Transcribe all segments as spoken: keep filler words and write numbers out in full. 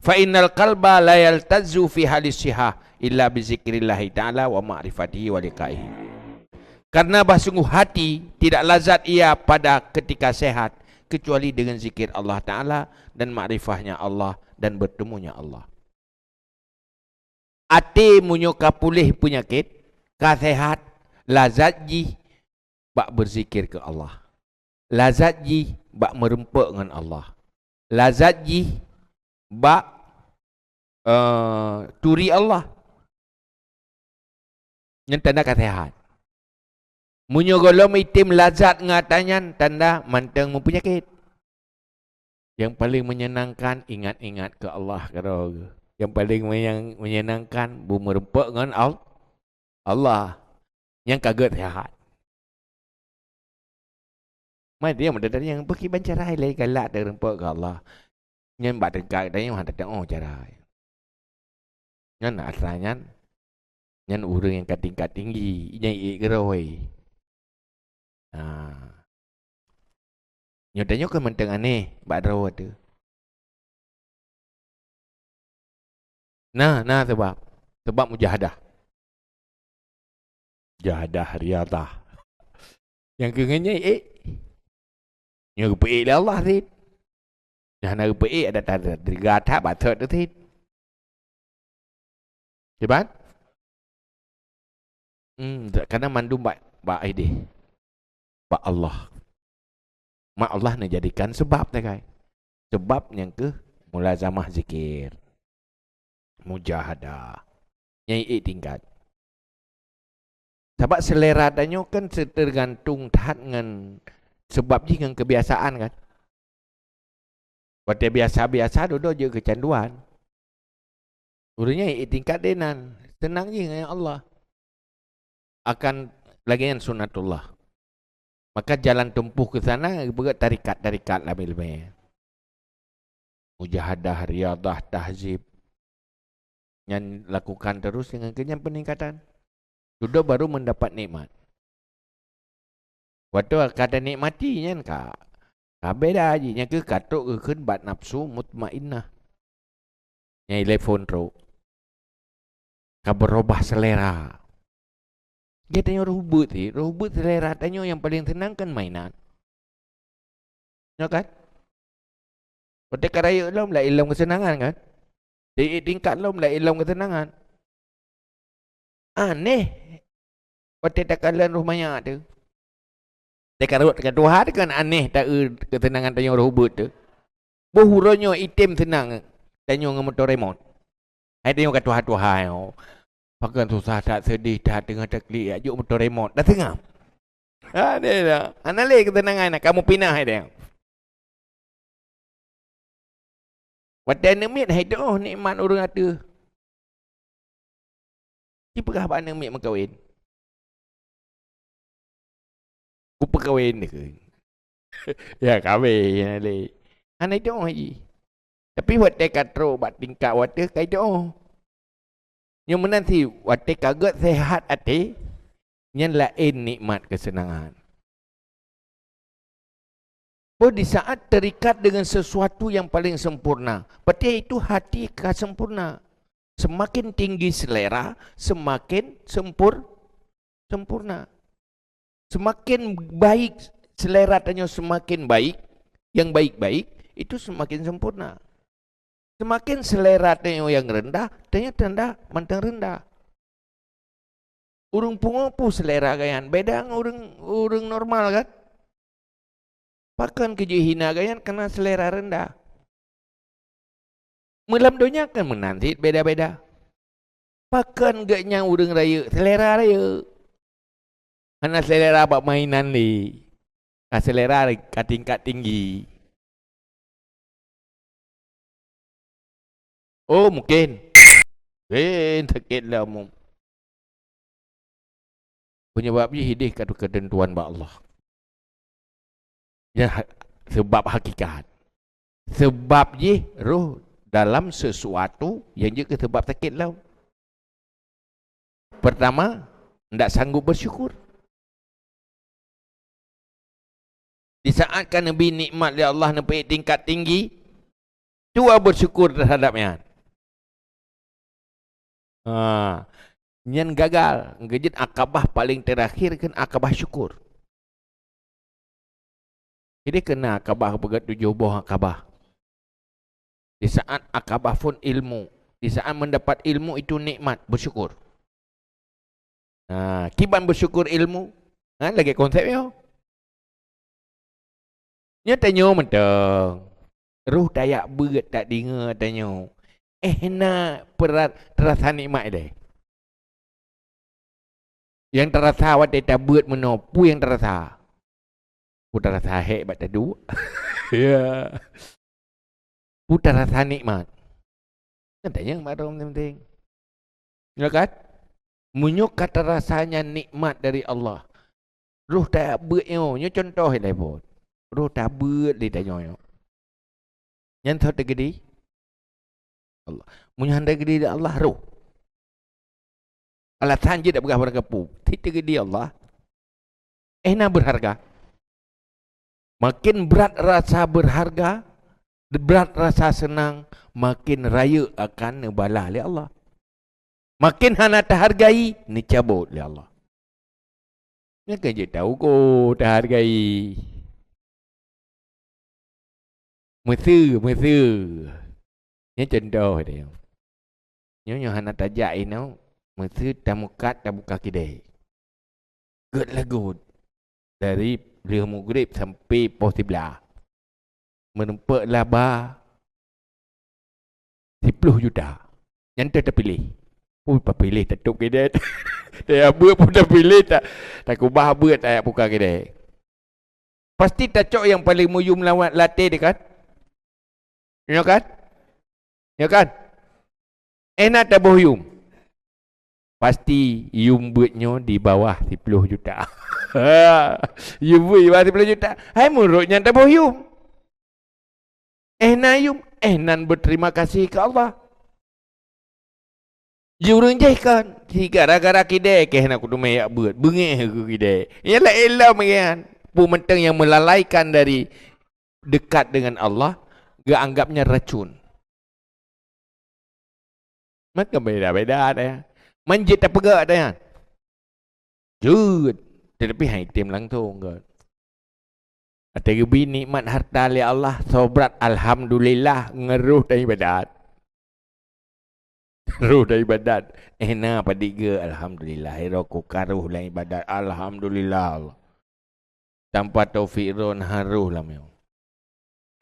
"Fa innal qalba la yaltazzu fi halis sihah illa bi zikrillahi ta'ala wa ma'rifatihi wa liqa'ihi." Karena bah sungguh hati tidak lazat ia pada ketika sehat, kecuali dengan zikir Allah Ta'ala dan makrifahnya Allah dan bertemunya Allah. Até meunyoe ka puléh peunyakét, ka sehat, lazat jih bak beuzikir keu Allah. Lazat jih bak meureumpok ngon Allah. Lazat jih bak, eh, turi Allah. Nyan tanda ka sehat. Meunyoe gohlom item lazat ngon atra nyan, tanda mantong meupeunyakét. Nyang paleng menyenangkan, ingat-ingat keu Allah keudroe. Nyang paleng menyang-, menyenangkan, beumeureumpok ngon Al-, Allah. Nyang ka gét sehat. Mai dia meudadak nyang beuki bancarai lé galak teureumpok keu Allah. Nyan bak teuka geutanyoe hana teu'oh cara. Nyan atra nyan, nyan ureuëng nyang ka tingkat tinggi, nyang ék keudroe. Nah. Nyoe tanyoe kan mantong aneh bak droe teuh. Nah, nah sabab. Sabab mujahadah. Mujahadah, riyadah. Nyang keu ngon nyan ék. Nyoe geupeuék lé Allah cit. Nyoe hana geupeuék, ada tanda teuga that bak thot teuh cit. Kiban? Hmm, karena mandum bak, bak idéh. Bak Allah. Mak Allah neujadikan sebab sagai. Sebab nyang keuh mulazamah zikir. Mujahadah. Nyang ék tingkat. Sabab selera tanyoe kan se-, tergantung that ngon sebab jih ngon kebiasaan kan. Watée biasa-biasa dudoe jeuet keucanduan. Ureuëng nyan ék tingkat deh nan, seunang jih ngon Allah. Akan lagée nyan sunatullah. Maka jalan tempuh keu sana geupeugét tarekat-tarekat lam ileumé. Mujahadah, riyadah, tahzib. Nyan lakukan terus dengan keunyan peningkatan. Dudoe baru mendapat nikmat. Watée ka tanikmati nyan ka, ka beda jih, nyan keuh ka trok geukheun bak nafsu mutmainnah. Nyang ilée phon trok. Ka beurubah selera. Geutanyoe roh ubeut sih, roh ubeut selera tanyoe nyang paleng seunang kan mainan. Nyoe kan? Watée ka rayeuk lom, laén lom keuseunangan kan? Di tingkat lom, laén lom keuseunangan. Aneh. Watée takalon roh manyak teuh. Teuka rot teuka tuha teuh kan aneh taeu keuseunangan tanyoe roh ubeut teuh. Boh uroe nyoe item seunang tanyoe ngon moto remot. Hai tanyoe ka tuha-tuha nyoe. Pakon susah that, seudeh that, teungoh taklik, jak jok moto remot. Dah seungab. Aneh dah. Hana lé keuseunangan na, kamoe pinah hai tanyoe. Watée aneuk miet hai teu'oh nikmat ureuëng ateueh. Jipeugah bak aneuk miet meukawen, "Kupeukawen deh keu." Ya, kawen lé. Hana teu'oh jih. Tapi watée ka trok bak tingkat watée ka teu'oh. Nyoe meunan cit, watée ka gét sehat até, nyan laén nikmat keuseunangan. Boh di saat terikat dengan sesuatu yang paling sempurna, berarti itu hati ka sempurna. Semakin tinggi selera, semakin sempur-, sempurna. Semakin baik selera tanyoe, semakin baik, yang baik-baik, itu semakin sempurna. Semakin selera tanyoe nyang rendah, tanyoe tanda mantong rendah. Ureuëng pungo peue selera gobnyan, beda ngon ureuëng, ureuëng normal kan? Pakon keu jihina gobnyan kana selera rendah? Meulam donya kan meunan cit beda-beda. Pakon gobnyan ureuëng rayeuk, selera rayeuk. Hana selera bak mainan lé. Ka selera ka tingkat tinggi. Oh, mungkin. Mungkin sakét lom. Penyebab jih idéh ka keuteuntuan bak Allah. Nyan ha-, sebab hakikat. Sebab jih roh dalam sesuatu nyang jeuet keu sebab sakét lom. Pertama, ndak sanggup bersyukur. Di saat ka neubi nikmat lé Allah neupeuék tingkat tinggi, Cuba bersyukur terhadap nyan. Ha, nyan gagal. Geujeuet akabah paling terakhir kan akabah syukur. Jadi kena akabah, beugét tujoh boh akabah. Di saat akabah phon ilmu, di saat mendapat ilmu itu nikmat, bersyukur. Nah, kiban bersyukur ilmu, ha, lagée konsep nyoe. Nyoe tanyoe mantong. Roh tajak beuet, tadeungoe tanyoe. Eh, na peura-, terasa nikmat ilée. Nyang terasa watée tabeuet meunoe, peue nyang terasa? Peue terasa hék bak taduek? Ya. Peue terasa nikmat? Kan tanyong bak droe penting-penting. Ya kan? Meunyoe ka terasa nyan nikmat dari Allah, roh tabeuet nyoe, nyoe contoh ilée buet. Roh tabeuet lé tanyoe nyoe. Nyan soe teugeudi? Allah. Meunyoe hana teugeudi lé Allah, roh. Alasan jeuet dak peugah barang kapeue. Sit teugeudi Allah. Eh, na berharga. Makin brat rasa berharga, brat rasa seunang, makin rayeuk akan neubalah lé Allah. Makin hana tahargai, neucabot lé Allah. Nyan kan jeuet tauko tahargai. Meuseu-meuseu. Nyan contoh teuh. Nyoe, nyoe hana tajak inoe, meuseu tamukat tabuka kidée. Gét lagot. Dari lheueh mugreb sampai poh siblaih. Meurumpok laba siploh juta. Nyan teuh tapiléh. Peue tapiléh, tatôb kidée. Tajak beuet peue tapiléh, ta-, takubah beuet tajak buka kidée. Pasti tacok nyang paleng meuyum lawat latée teuh kan? Nyo kan? Nyo kan? Eh, na taboh yum. Pasti yum beuet nyoe di bawah siploh juta. Yum beuet di bawah siploh juta. Hai meurok nyan taboh yum. Eh, na yum, eh, nan berterima kasih ke Allah. Ji ureuëng jih kan, si gara-gara kidée keuh na kuteumé jak beuet, beungéh keu kidée. Nyan laén lom nyan. Peue mantong nyang melalaikan dari dekat dengan Allah, geuanggapnya racun. Maka beda-beda dah. Man jeuet tapeugah dah nyan. Jeuet, tetapi hana item langsung kan. Watée geubri nikmat harta lé Allah, sobrat alhamdulillah, ngon roh dan ibadat. Roh dan ibadat. Eh, na padit geuh, alhamdulillah. Hai roh ku ka roh lam ibadat, alhamdulillah. Tanpa taufik droe na roh lam nyoe.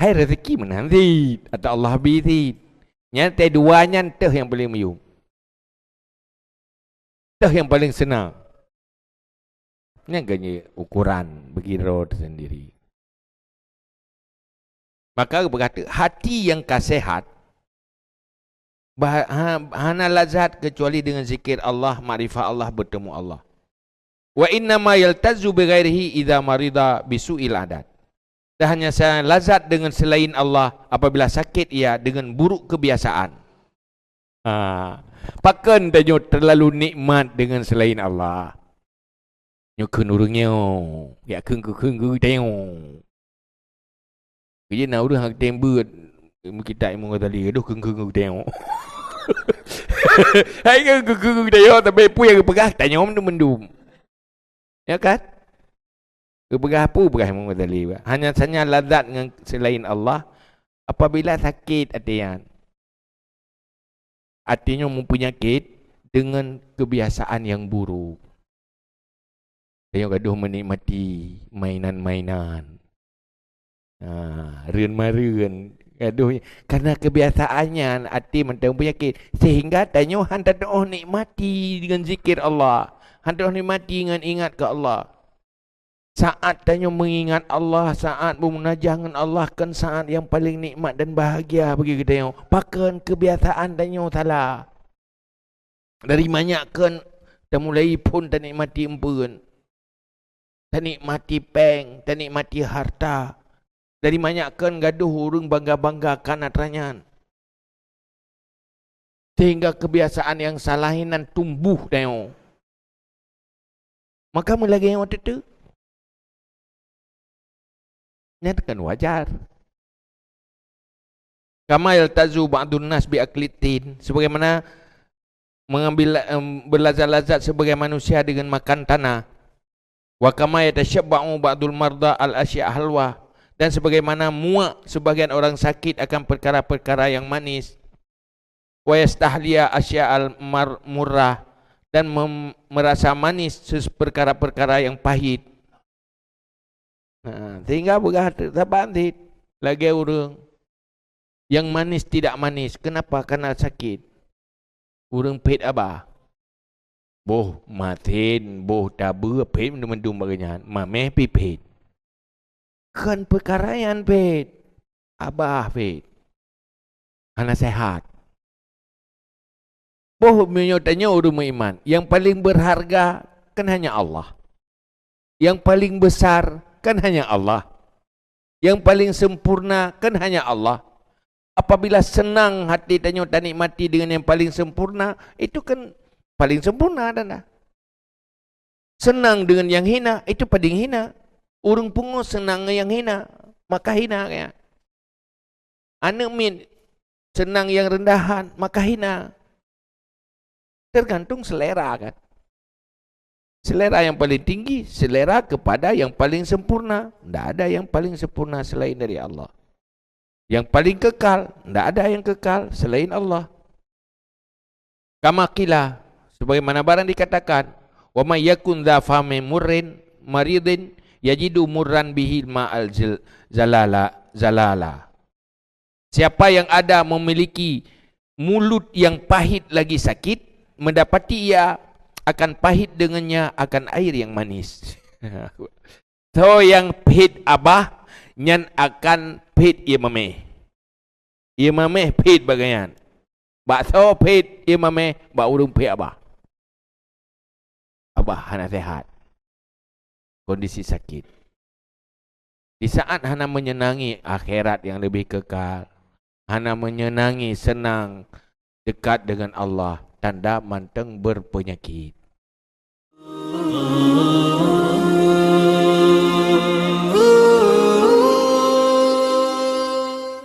Hai rezeki meunan cit, atau Allah bi cit. Nyan teuh dua nyan teuh nyang paleng meuyum. Teuh nyang paleng seunang. Nyan keuh jih ukuran bagi droe teusendiri. Maka geupeugah teuk, hati nyang ka seuhat, bah-, ha-, hana lazat keucuali deungon zikir Allah, makrifat Allah, beutemu Allah. Wa innama yaltazzu bi ghairihi idza marida bi su'il adat. Dan hanya sa-, lazat dengan selain Allah apabila sakit ia dengan buruk kebiasaan. Ha, pakon tanyoe terlalu nikmat dengan selain Allah. Nyoe kheun ureuëng nyoe, jak kheun keu kheun keu tanyoe. Keu jih na ureuëng hana teueng beuet meukitab Imam Ghazali, gadoh kheun kheun keu tanyoe. Hai kheun kheun keu tanyoe, tapi peue nyang geupeugah tanyoe mandum-mandum. Ya kan? Geupeugah peue peugah Imam Ghazali, hanya saja lazat ngon selain Allah apabila sakit até nyan. Até nyoe meupeunyakét deungon kebiasaan nyang buruk. Tanyoe gadoh meunikmati mainan-mainan. Ha, reuen-mareuen. Gadoh, karena kebiasaan nyan até mantong peunyakét, sehingga tanyoe hana tatuoh nikmati deungon zikir Allah, hana tatuoh nikmati ngon ingat keu Allah. Saat tanyoe meuingat Allah, saat beumunajah ngon Allah, kan saat nyang paleng nikmat dan bahagia bagi geutanyoe. Pakon kebiasaan tanyoe salah. Dari manyak kheun tamulai phon tanikmati eumpeuen, tanikmati péng, tanikmati harta. Dari manyak kheun gadoh ureuëng bangga-bangga kan atra nyan. Sehingga kebiasaan nyang salah nyan tumbuh tanyoe. Maka meulagée nyoe teuteu. Nyan kan wajar. Kama yaltazu ba'dun nas bi aklit tin, sebagaimana mengambil, em, berlazat-lazat sebagian manusia dengan makan tanah. Wa kama yatasyabba'u ba'dul marda al asya halwa, dan sebagaimana muak sebagian orang sakit akan perkara-perkara yang manis. Wa yastahliya asya al mar-, murrah, dan mem-, merasa manis ses-, perkara-perkara yang pahit. Ha, sehingga peugah saban cit lagée ureuëng yang manis tidak manis. Kenapa? Karena sakit. Ureuëng phét abah. Boh masin, boh tabeue phét mandum-mandum bak geuhnyan. Mameh pih phét. Kon peukara nyan phét. Abah phét. Hana sehat. Boh meunyoe tanyoe ureuëng meuiman, yang paling berharga kan hanya Allah. Yang paling besar kan hanya Allah. Yang paling sempurna kan hanya Allah. Apabila senang hati tanyoe tanikmati dengan yang paling sempurna, itu kan paling sempurna, dan dah. Senang dengan yang hina, itu paling hina. Ureuëng pungo senang yang hina, maka hina ya. Aneuëk miet senang yang rendahan, maka hina. Tergantung selera, kan. Selera yang paling tinggi, selera kepada yang paling sempurna. Ndak ada yang paling sempurna selain dari Allah. Yang paling kekal, ndak ada yang kekal selain Allah. Kama qila, sebagaimana barang dikatakan, "Wa may yakun dza famin murrin maridin yajidu murran bihi ma'al zil-, zalala, zalala." Siapa yang ada memiliki mulut yang pahit lagi sakit, mendapati ia akan pahit dengannya akan air yang manis. Soe nyang phét abah, nyan akan phét ié mameh. Ié mameh phét bak geuhnyan. Bak soe phét ié mameh? Bak ureuëng phét abah. Abah hana sehat. Kondisi sakit. Di saat hana menyenangi akhirat yang lebih kekal, hana menyenangi senang dekat dengan Allah, tanda mantong berpenyakit.